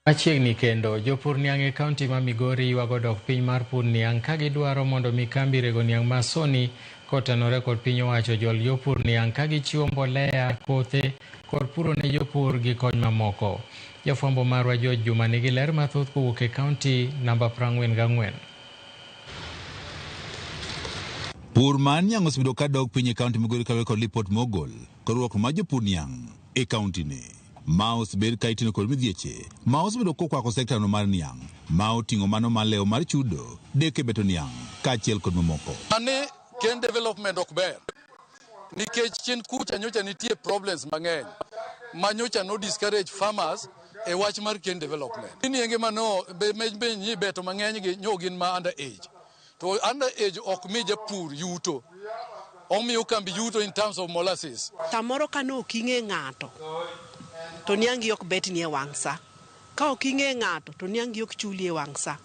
Machiegni kendo, jopur niang' e kaunti ma Migori ywago dok piny mar pur niang' ka gidwaro mondo mi kambi rego niang' ma Sony kotenore kod piny owacho jol jopur niang' ka gichiwo mbolea, kothe kod puro ne jopur gi kony mamoko. Jafwambo marwa George Juma nigi ler mathoth kowuok e kaunti namba 44. Pur mar niang' osebedo ka dok piny e kaunti Migori kaluwore kod lipot mogol kod riwruok mar jopur niang' e kaunti ni. Ma osebed ka itino kod midhieche ma osebedo kokwako sekta no mar niang' ma oting'o mano mar lewo mar chudo, deke beto niang' kaachiel kod mamoko. Sani cane development ok ber nikech chien kucha nyocha nitie problems mang'eny ma nyocha no discourage farmers e wach mar cane development. Nienge ma no be be nyi beto mang'eny gi nyo gin ma under age. To under age ok mi japur yuto. Omiyo kambi yuto in terms of molasses. Samoro ka ne ok ing'e ng'ato to niangi ok betni e wang' sa. Ka ok ing'e ng'ato to niangi ok chuli e wang' sa.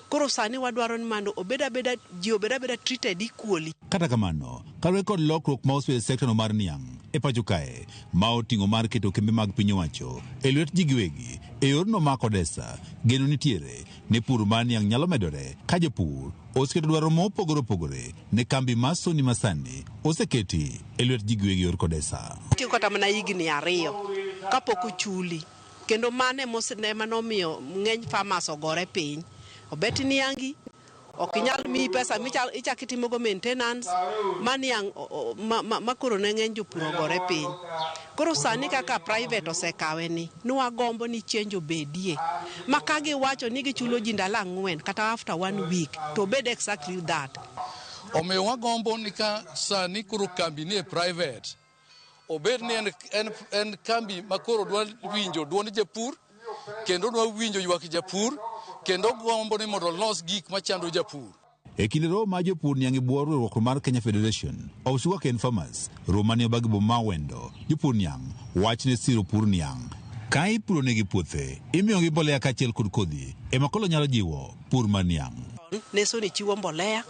Koro sani wadwaro ni mondo obed abeda ji obed abeda treated equally. Kata kamano, kaluwore kod lokruok ma osebedo e sekta no mar niang' e pacho kae, ma oting'o mar keto kembe mag piny owacho e lwet ji giwegi e yorno ma Kodesa, geno nitiere ni pur mar niang' nyalo medore ka jopur oseketo dwaro mopogore opogore ne kambi mar Sony masani oseketi e lwet ji giwegi yor Kodesa. Tieko kata mana higni 2 kapok ochuli kendo mano ema nomiyo ng'eny farmers ogore piny. Obet niangi ok inyal miyi pesa michak itimogo maintenance ma niang' ma koro ne ng'eny jopur ogore piny. Koro sani kaka private osekawe ni nwagombo ni change obedie ma ka giwacho ni gichulo ji ndalo 4 kata after 1 week to obed exactly that. Omiyo wagombo ni ka sani koro kambi ni e private obed ni en kambi ma koro dwa winjo duond japur kendo dwa winjo ywak japur kendo gombo ni mondo olos gik machando japur. E kinde romo mar jopur niang' e bwo riwruok mar Kenya Federation of Sugarcane Farmers, romo mane obag e boma ma Awendo, jopur niang' wach ne siro pur niang' ka ipuro negi puothe, imiyogi mbolea kaachiel kod kodhi ema koro nyalo jiwo pur mar niang'. Ne Sony chiwo mbolea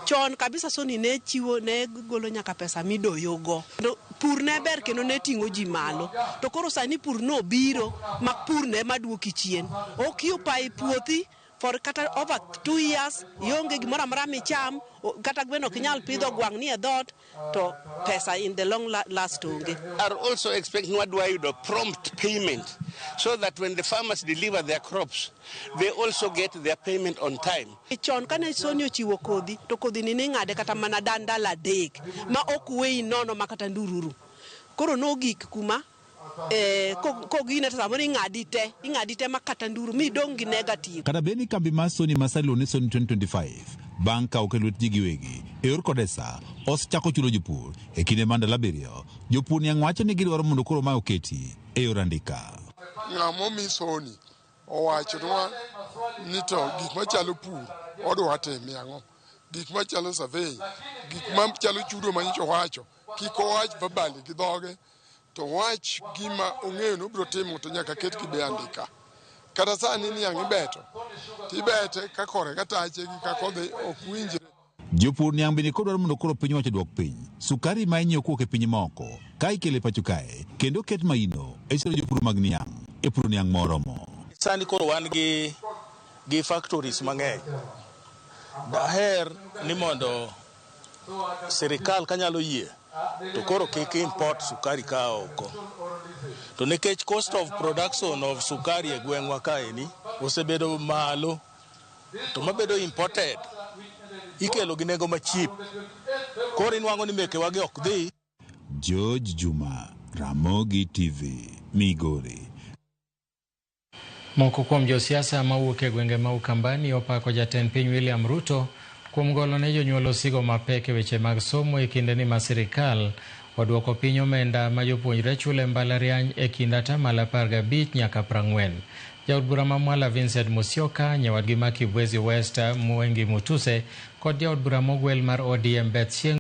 chon kabisa. Sony ne chiwo ne golo nyaka pesa midoyogo. Pur ne ber kendo ne ting'o ji malo. To koro sani pur nobiro ma pur ne maduoki chien. Occupy puothi for kata over 2 years ionge gimoro amora micham kata gweno ok inyal pidho gwang' ni e dhoot to pesa in the long last onge. Are also expecting wadwa yudo prompt payment so that when the farmers deliver their crops they also get their payment on time. Chon kane Sony ochiwo kodhi to kodhi ni ning'ade kata mana ndalo 3 ma ok weyi nono ma kata ndururu. Koro nogik kuma kogine to samoro ing'adi te ma kata nduru midong' gi negative. Kata bed ni kambi mar Sony ma sani iluongo ni Sony 2025 bang' kawo e lwet ji giwegi e yor Kodesa osechako chulo jopur e kinde mar ndalo 7, jopur niang' wacho ni gidwaro mondo koro mae oketi e yor andika. Ng'ama omi Sony owachonwa ni to gik machalo pur odwa timo ang'o, gik machalo survey, gik machalo chudo manyocha owacho, kik owach verbally gi dhoge to wach gima ong'eyo ni obiro timo to nyaka ket gi be andika. Kata sani niang' ibeto, tibete ka kore ka tache gi kaka odhi ok winjre. Jopur niang' bende koro dwaro mondo koro piny owacho duok piny sukari ma inyiewo kowuok e pinje maoko ka ikelo e pacho kae kendo ket maino e siro jopur mag niang' e puro niang' moromo. Sani koro wan gi factories mang'eny. Daher ni mondo sirikal kanyalo yie to koro kik import sukari ka oko. To nikech cost of production of sukari e gweng'wa kaeni osebedo malo, to mabedo imported ikelo gi nengo ma cheap. Koro inwang'o ni mekewa gi ok dhi. George Juma, Ramogi TV, Migori. Moko kuom josiasa mawuok e gwenge ma Ukambani opako jatend piny William Ruto kuom golo ne jonyuol osigo mapek e weche mag somo e kindeni ma sirikal oduoko piny omenda ma jopuonjre chulo e mbalariany e kind 15% nyaka 40. Jaod bura ma Mwala Vincent Musyoka, nyawadgi ma Kibwezi West Mwengi Mutuse kod jaod bura mogwel mar ODM Beth Chieng'